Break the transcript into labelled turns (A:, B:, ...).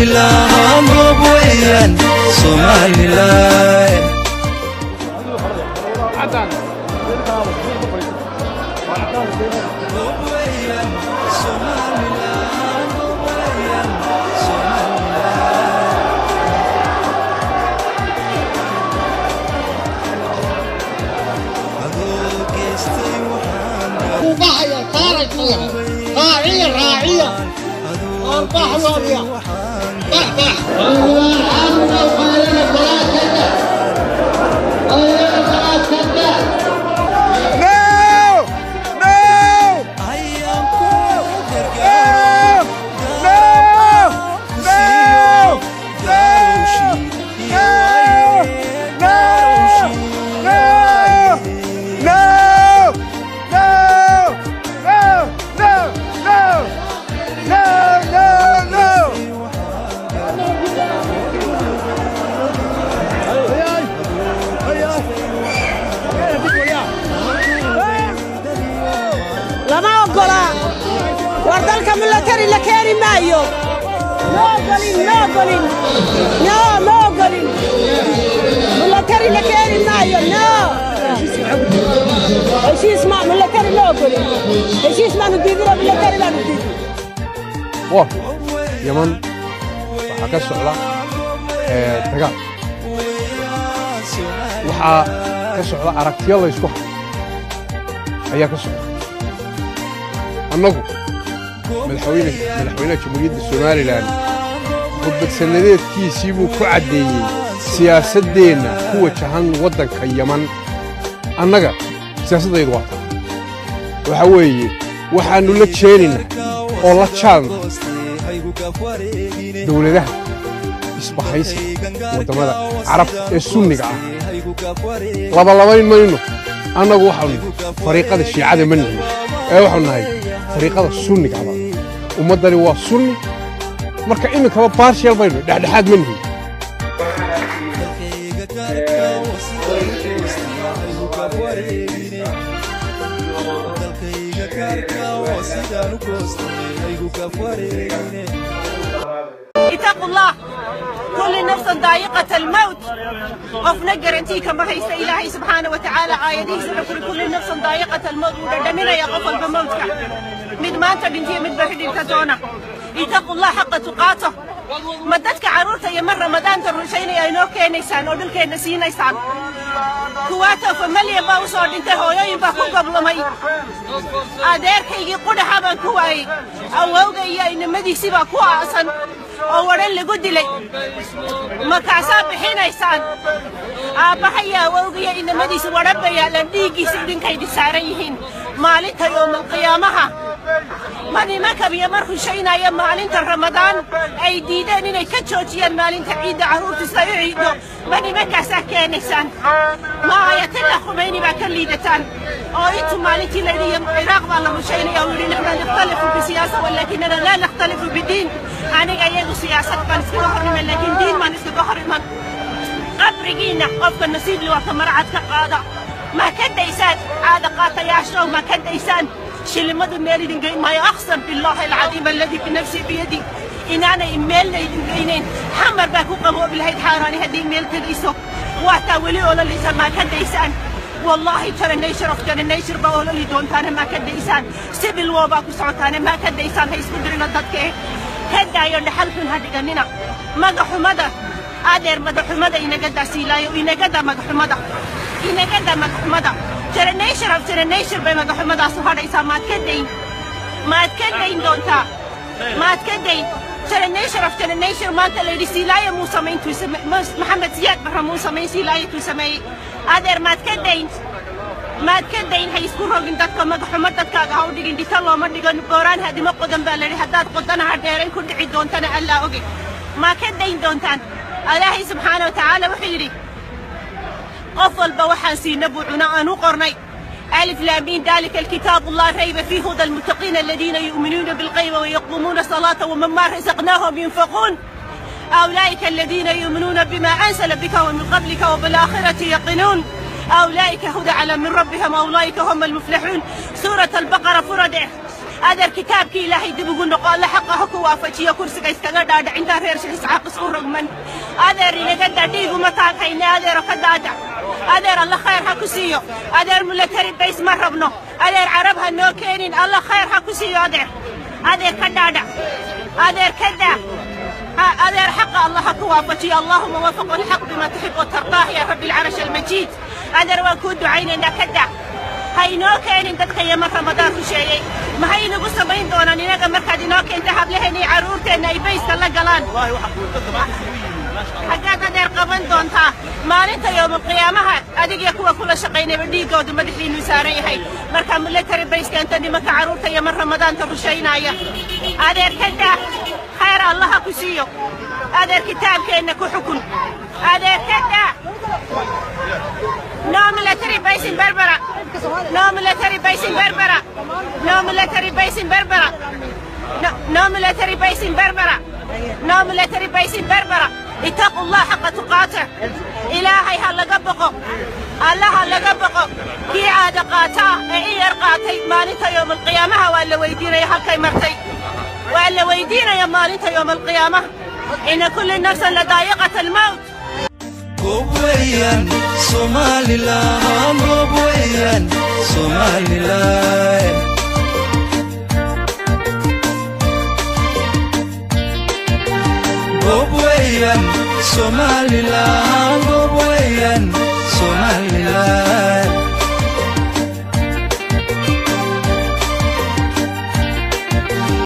A: Somaliland goob weeyaan Somaliland.
B: راعية راعية أرباح وابيع بح بح.
C: Lama ogola war dalka military la keeni maayo. Ma ogolin, ma ogolin, no, ma ogolin, military la keeni maayo. No heshiis ma military ma ogolin, heshiis maanu diidino, military baanu diidin.
D: War Yaman waxaa ka socda dagaal, waxaa ka socda aragtiyo la ysku hayo ayaa ka socda. Annagu madaxweynaha Jamhuuriyadda Somalilan khudbad sannadeedkiisii buu ku caddeeyey siyaasaddeenna ku wajahan waddanka Yaman. Annaga siyaasaddaydu waa taa, waxaa weeye waxaannu la jeeninaa oo la jaalna dawladaha isbahaysiga waddamada Carabta ee Sunniga ah. Labalabayn mayno, annagu waxaanu fariiqada Shiicada ma nihin ee waxaanu nahay fariiqada Sunniga ah. Ummaddani waa Sunni, marka iminkaba baarsheel baynu dhexdhexaad ma nihin.
C: اتقوا الله، كل نفس ذائقة الموت. qofna garantii kama haysta. Ilaahay subxaana wa tacaala aayadihiisa wuxuu kuri kulli nafsan daa'iqata almowt. Wuu dhadhaminaya qof walba mowtka, mid maanta dhintiyo mid baa xidhinta doona. Itaqu llah xaqa tuqaato. Ma dadka carruurta iyo mar Ramadaanta rushaynaya inoo keenaysaan oo dhulkeenna siinaysaan? Kuwaatoo famalyan baa u soo dhintay, hooyooyin baa ku goblamay. Adeerkaygii qudhaxa baan ku waayey, awowga iyo inamadiisii baa ku aasan oo wadhan lagu dilay. Markaasaa bixinaysaan aabbaha iyo awowga iyo inamadiisi wadhan ba yaallaan, dhiiggiisa idinkaydi saaran yihiin maalinta yoomalqiyaamaha. Ma nimanka iyo mar rushaynaya maalinta Ramadaan ay diideen inay ka joojiyaan maalinta ciidda carruurta sida u ciiddo, ma nimankaasaa keenaysaan? Ma Ayatollah Khumeyni baa ka liidataan oo intuu maalintii la yidhi Ciraaq baa la rushaynaya uu yidhi naxnu nakhtalifu bisiyaasa walaakinana laa nakhtalifu bidiin. Aniga iyagu siyaasad baan iskaga hor iman, laakiin diin baan iskaga hor iman. Qabrigiinna qofka nasiibli waa ka marcad ka qaada. Ma ka daysaan caada qaatayaashow? Ma ka daysaan? Shilimadu meel idin geyn maayo. Aqsam billaahi alcadiim alladii binafsii biyadi inaanay meelna idin geynayn. Xamar baa ku qaboobi lahayd xaaraani haddii meel tegayso. Waataa weli ololaysa. Maa ka daysaan? Wallaahi generation of generation baa ololi doontaane, maa ka daysaan? Civil war baa ku socotaane, maa ka daysaan? Ha isku dirina dadka eh, ka daayo dhaxal xun ha dhiganina. Magaxumada adeer, madaxumada inaga daasiilaayo, inaga daa magaxumada, inaga daa magaxumada. Generation of generation bay magaxumadaasu hadhaysaa. Maad ka dayn? Maad ka dayn doontaa? Maad ka dayn? Generation of generation maanta la yidhi Siilaayo muu samayntuu, Maxamed Siyaad Barra muu samayn Siilaayo tuu sameeyey. Adeer, maad ka dayn? Maad ka dayn? Ha isku rogin dadka, magaxumo dadkaaga ha u dhigin. Dhita looma dhigan booraan, hadimo qodan baa la yidhi. Haddaad qodana ha dheerayn, ku dhici doontana Allaa oge. Maa ka dayn doontaan? Ilaahay subxaana wa tacaala wuxuu yidhi qof walba waxaan siina buu cuna aan u qornay. ألف لام ميم ذلك الكتاب لا ريب فيه هدى المتقين الذين يؤمنون بالغيب ويقومون الصلاة ومما رزقناهم ينفقون أولئك الذين يؤمنون بما أنزل بك ومن قبلك وبالآخرة يقنون أولئك هدى على من ربهم أولئك هم المفلحون. سورة البقرة فرده. Adeer, kitaabkii Ilaahay dib ugu noqo, Alle xaqa ha ku waafajiyo. Kursiga iskaga dhaadhac intaan reer Sheekh Isxaaq isku rogman. Adeer, inaga daa, dhiiguma taaghayne. Adeero, ka daadac. Adeer, Alla khayr ha ku siiyo. Adeer, military base ma rabno. Adeer, Carab ha noo keenin. Alla khayr ha ku siiyo. Adeer, adeer, ka dhaadhac. Adeer, ka daa. Adeer, xaqa Allah ha ku waafajiyo. اللهم وفق الحق بما تحب وترضاه يا رب العرش المجيد. Adeer, waan kuu ducaynaynaa. Ka daa, ha inoo keenin dadka Yeman Ramadaan rusheeyey. Maxay inagu samayn doonaan inaga markaad inoo keenta hablaheena iyo carruurteenna ay bayska la galaan? Xaggaad, adeer, qaban doontaa maalinta yowmalqiyaamaha? Adigiyo kuwa kula shaqaynayba dhiiggoodu madaxiinu saaran yahay markaa military base keento nimanka carruurta Yeman Ramadaanta rushaynaya. Adeer, ka daa. Khayr Allaha ku siiyo. Adeer, kitaabkeenna ku xukun. Adeer, ka daa. No military base in Berbera. No military base in Berbera. No military base in Berbera. No, no military base in Berbera. No military base in Berbera. اتقوا الله حق تقاته. Ilaahay ha laga baqo, Allah ha laga baqo. Kii caada qaataa ee in yar qaatay, maalinta yowmalqiyaamaha waa la weydiinaya halkay martay. Waa la weydiinaya maalinta yowmalqiyaamaha. إن كل نفس لذائقة الموت.
A: Goob weeyaan Somaliland, goob weeyaan Somaliland. Goob weeyaan Somaliland, goob weeyaan Somaliland.